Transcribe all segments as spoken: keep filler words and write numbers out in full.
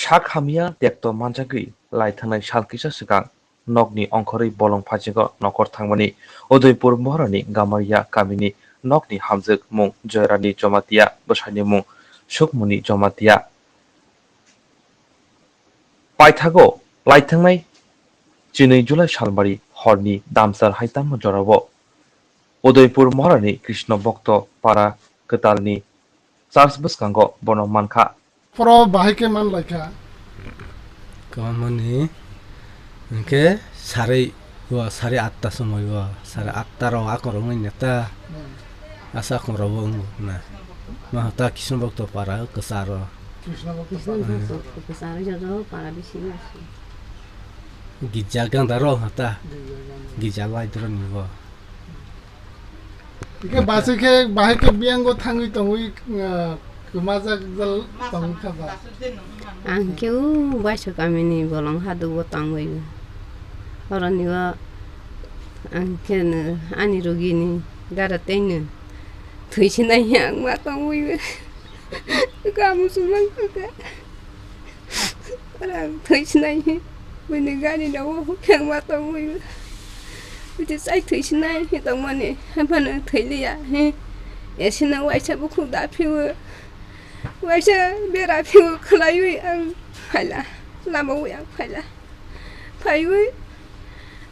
Sak hamya tekto manjagwi lai thangnai sal kisa swkang nokni ongkhorwi bolong phajigo nokor thangmani Udaipur Moharani Gamaria kamini nokni hamjwk mung Joyrani Jomatia, bwsaini mung Sukmoni Jomatia. Paithago lai thangnai chinwi July salmari horni damsar hai tamo jorao Udaipur Moharani Krishna Bhakta Para kwtalni church bwskango bono mankha. Phoro bahai khe man lai kha. Kwbangmani hwnkhe sari o sari atta somoi o, sari atta rok akorok wngya ta. Hmm. Asa akorok bo wng na. Ma ta Krishna Bhakta Para kwcharo. Krishna Bhakta Para. Krishna Bhakta kwcharo joto para bisingo. Gija ganda rok hata. Gija ganda. Gija lai doro ni bo. Hingke basi khe bahai khe biyango thangwi tongwi, ah, kwmajak jal tongwi kha ba. Ang khe o Baisok kamini bolong hadugo tongwi. Oroni o ang khe no ani rugini dara teino thwi sinai ang ma tongwi. Kamu sumang kha. Rang thwi sinai hi, buini gari no o hukhe ma tongwi. Buti chai thwi sinai hi tongmani, haphano thwi liya hi. Esino waisa bukhuk da phiwo, waisa bera phiwo khwlaiwi ang phaila, lama wi ang phaila. Phaiwi,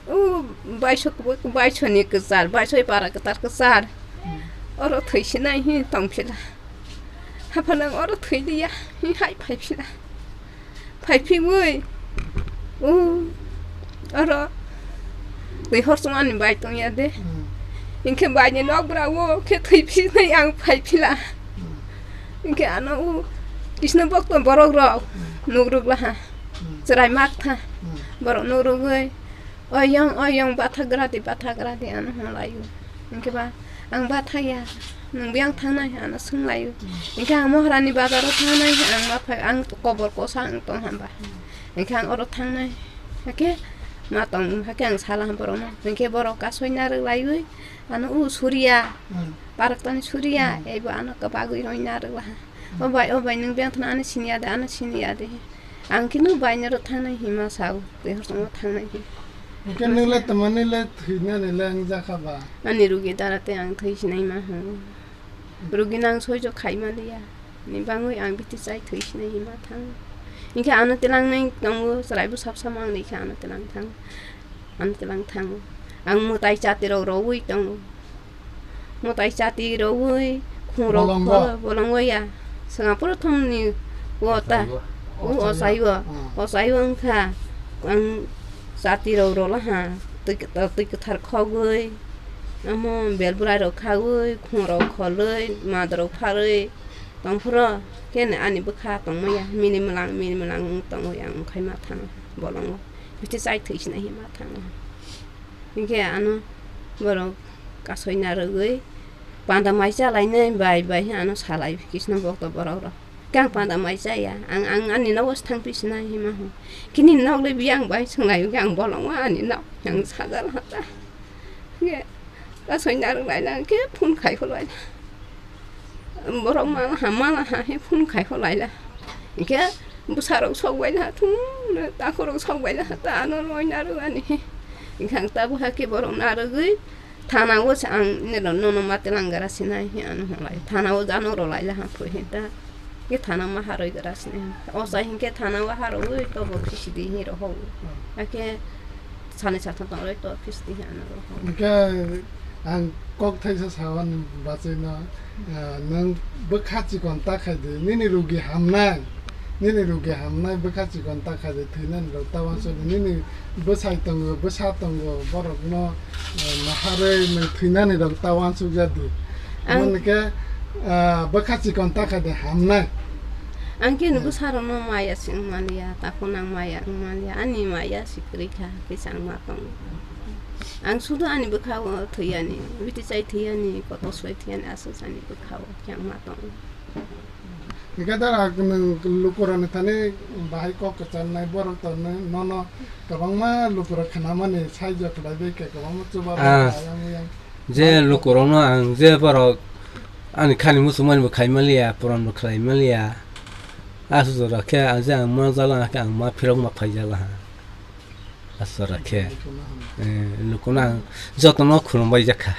o Baisok, Baisoni kwchar, Baisoi para kwchar kwchar. Hmm. Oro thwi sinai hi tongphila. Haphano ang oro thwi liya hi hai phaiphila. Phai phiwi, o, oro twi hor chwng ani bai tongya de. Hmm. Hinkhe bai ni nok bra o khe thwi phinai ang phai phila. Hmm. Hinkhe ano o Krishna bhakto borok rok, hmm, nuk rwk laha. Hmm. Chwrai mak tha. Hmm. Borok nuk rwgwi, "Oyong, oyong, batha gra di, batha gra di," ano hwnlai o. Hinkhe ba, "Ang batha ya, nwng biyang thangnai?" ano swnglaio. Hinkhe ang Moharani bazaro thangnai, ang ma phai, ang kobor kosa ang tong hamba. Hinkhe ang oro thangnai. Hakhe ma tong, hakhe ang sala borokno. Hinkhe borok kasoi narwk laiwi, ano o Suriya, hmm, parok tani Suriya, hmm, ebo ano kwbagwi roi narwk laha. O bai, o bai, nwng biyang thana ano siniya de, ano siniya de. Ang khe nwng bai naro thangnai hima sao, twi hor chwng thangnai hi. Hingke nwng le tongmani le thwinani le wng jakha ba? Ani rugi dara tei ang thwi sinai ma hwn. Rugi nang soijo khai ma liya. Ni bangwi ang biti chai thwi sinai hima thang. Hingke ano tilang nai tongo, chwrai bo sap sama ang ni khe ano tilang thang. Ano tilang thang. Ang mwtai chati rok rowi tongo. Mwtai chati rowi, khungrok bolongo. Kho-, bolongo ya. Swngaporo thongni o ta, o ochai o, ochai o wngkha. Ang chati rok rolaha, twi kwthar, twi kwthar khogwi, omo bel bwrai rok khawi, khungrok kholwi, madrok pharwi tongphuru, khe ani bwkha tongmaya, mini mwlang, mini mwlang wng tongwi ang wngkhai ma thang bolongo. Bithi chai thwi sinai hi ma thang. Hinkhe ano borok kasoi narwgwi panda mai chalainai bai bai ano salai Krishna bhakto borok rok. Khe ang panda mai chaya, ang, ang ani nogo thang phi sinai hima hwn. Kini nok le biyang bai swnglai khe ang bolong ani nok ang sajal hata. Khe kasoi narwk laina khe phone khai kholai. Borok mala ha, mala ha he phone khai kholai la. Hinkhe bwsarok sok bai la thung, takhurok sok bai la ta ano loi narwk ani. Hinkhe ang tabuk hakhe borok narwgwi thana o se ang nino nono mate langara sinai he ano hwnlai. Thana o jano rwlai la ha phui he ta. Khe thana ma harwi gra sinai. O sai hinkhe thana o harwi tobo phisidi he rohok. Hakhe sani satham tong rwi to phisidi he ano rohok. Hinkhe ang kok thaisa sawan bachai no, ah, nwng bwkha chikon ta khai di, nini rugi hamnai, nini rugi hamnai bwkha chikon ta khai di, thwinani rok ta wansuk di, nini bwsai tongo, bwsa tongo, borok no, ah, naharwi nwng thwinani rok ta wansuk ya di. Ang Mani khe, ah, bwkha chikon ta khai di hamnai. Ang khe Hmm. bwsa rok no maya se wng maliya, takhuk nang maya wng maliya, ani maya se kwrwi kha, kisa wng ma tongo. Ang sudu ani bwkha o thwi yani, biti chai thwi yani, kotor soi thwi yani, aswk ani bwkha o khe wng ma tongo. Hingke da nwng lukurokni thani bahai kok kwcharnai borok tongnai, nono kwbangma lukurok khnamani saijo khlai bai khe kwbangma chubachu Ah, ayang oyang. Je lukurokno ang je borok ani khani muchungmani bo khai maliya, puron bo khlai maliya. Aswk jora khe ang je ang ma jala khe ang ma phirok ma phai jala ha. Aswk jora khe. Eh, lukuno ang jotono khulumbai jakha.